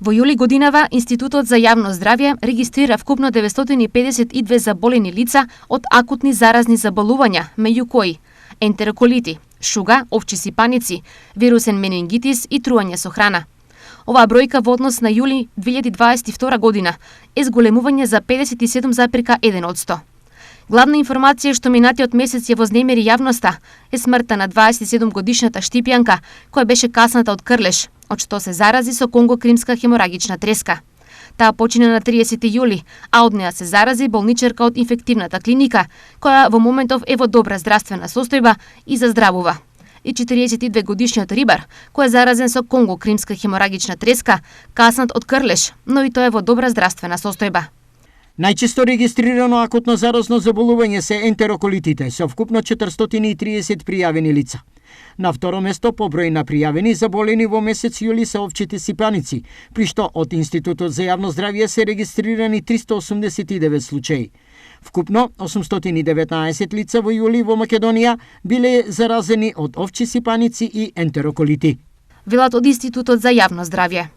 Во јули годинава, Институтот за јавно здравје регистрира вкупно 952 заболени лица од акутни заразни заболувања, меѓу кои ентероколити, шуга, овчи сипаници, вирусен менингитис и трување со храна. Оваа бројка во однос на јули 2022 година е зголемување за 57,1%. Главна информација што минатиот месец ја вознемири јавноста е смртта на 27-годишната штипјанка која беше касната од крлеш, од што се зарази со конгокримска хеморагична треска. Таа почина на 30 јули, а од неа се зарази болничарка од инфективната клиника, која во моментов е во добра здравствена состојба и заздравува. И 42-годишниот рибар, кој е заразен со конгокримска хеморагична треска, каснат од крлеш, но и тој е во добра здравствена состојба. Најчесто регистрирано акутно заразно заболување се ентероколитите, со вкупно 430 пријавени лица. На второ место по број на пријавени заболени во месец јули се овчите сипаници, при што од Институтот за јавно здравје се регистрирани 389 случаи. Вкупно 819 лица во јули во Македонија биле заразени од овчи сипаници и ентероколити. Велат од Институтот за јавно здравје.